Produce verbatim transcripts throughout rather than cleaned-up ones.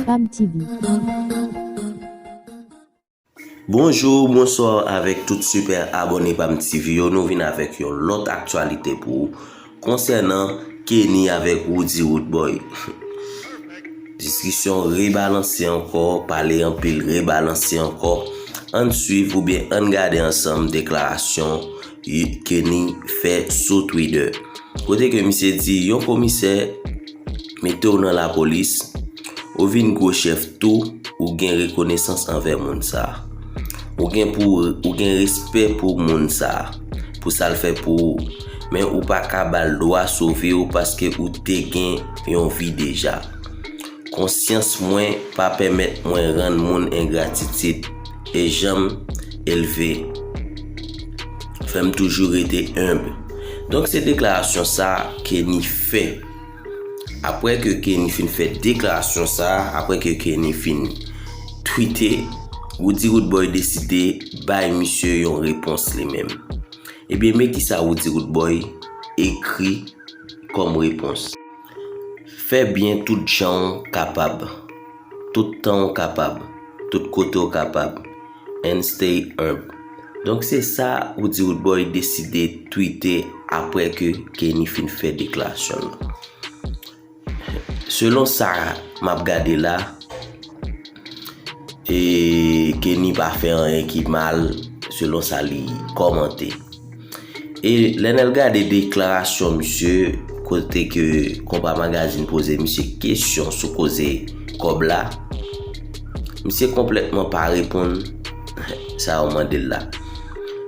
Pam T V. Bonjou, bonswa avèk tout sipè abòne Pam T V yo. Nou vin avèk yon lòt aktyalite pou ou konsènan Kenny avèk Roody Roodboy. Diskisyon rebalanse ankò, pale anpil, rebalanse ankò. Ann swiv oubyen ann gade ansanm deklarasyon Kenny fè sou Twitter. Kote ke misye di yon komisè mete w nan lapolis, ou vin gwo chèf tou, ou gen rekonesans anvè moun sa. Ou gen pou ou gen respè pou moun sa, pou sa l fè pou ou. Men ou pa ka ba l dwa sove w paske ou te gen yon vi deja. Konsyans mwen pa pèmèt mwen rann moun engratitid e janm elve. Fè m toujou rete enb. Donk se deklarasyon sa Kenny fè. Apre ke Kenny fin fè deklarasyon sa, apre ke Kenny fin twite, Roody Roodboy deside bay misye yon repons li menm. Ebyen, men kisa Roody Roodboy ekri kòm repons. Fè byen tout jan w kapab, tout tan w kapab, tout kote w kapab, and stay humble. Donk se sa Roody Roodboy deside twite apre ke Kenny fin fè deklarasyon l. Selon sa m ap gade la, e Kenny pa fè anyen ki mal, selon sa li kòmante. E lè n al gade deklarasyon misye, kote ke Konpa Magazine poze misye kesyon sou koze kòb la, misye konplètman pa reponn sa yo mande l la.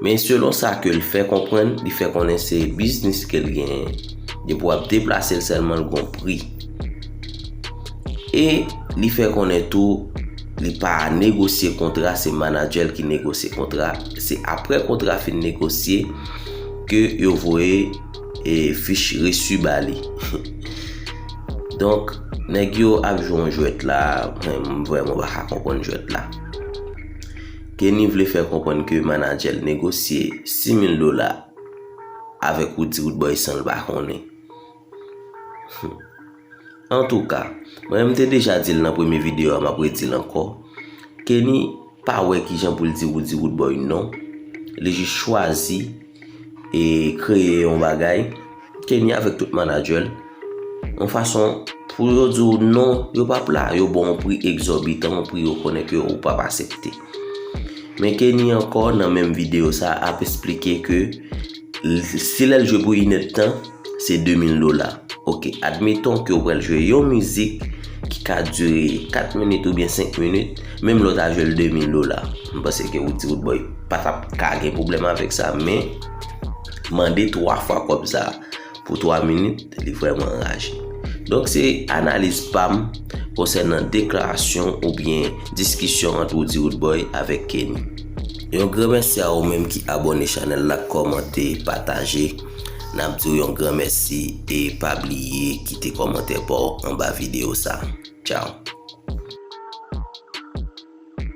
Men selon sa ke l fè konprann, li fè konnen se biznis ke l genyen. Depi w ap deplase l sèlman, l gon pri. E li fè konnen tou, li pa negosye kontra, se manadjè l ki negosye kontra. Se apre kontra fin negosye ke yo voye e fich resi ba li. Donk, nèg yo ap jwe yon jwèt la, mwen, m vrèman pa ka konprann jwèt la. Kenny vle fè konprann ke manadjè l negosye sis mil dola avèk Roody Roodboy san l pa konnen. Antouka, mwen menm m te deja di l nan premye videyo a, m ap redi l ankò. Kenny pa wè kijan pou l di Roody Roodboy non. Li jis chwazi e kreye yon bagay. Kenny avèk tout manadjè l, yon fason pou yo di w non, yo p ap la, yo ba w yon pri egzòbitan, yon pri yo konnen ke ou p ap aksepte. Men Kenny ankò nan menm videyo sa ap esplike ke l- si lè l jwe pou inèdtan, se de mil dola. Oke, admeton ke w pral jwe yon mizik ki ka dire kat minit oubyen senk minit, menm lè w ta jwe l de mil dola. M panse ke Roody Roodboy pa t ap ka gen pwoblèm avèk sa, men mande twa fwa kòb sa pou twa minit, li vrèman anraje. Donk se analiz pa m konsènan deklarasyon oubyen diskisyon ant Roody Roodboy avèk Kenny. Yon gran mèsi a ou menm ki abòne chanèl la, kòmante, pataje. N ap di w yon gran mèsi e pa bliye kite kòmantè pa w anba videyo sa. Tchao.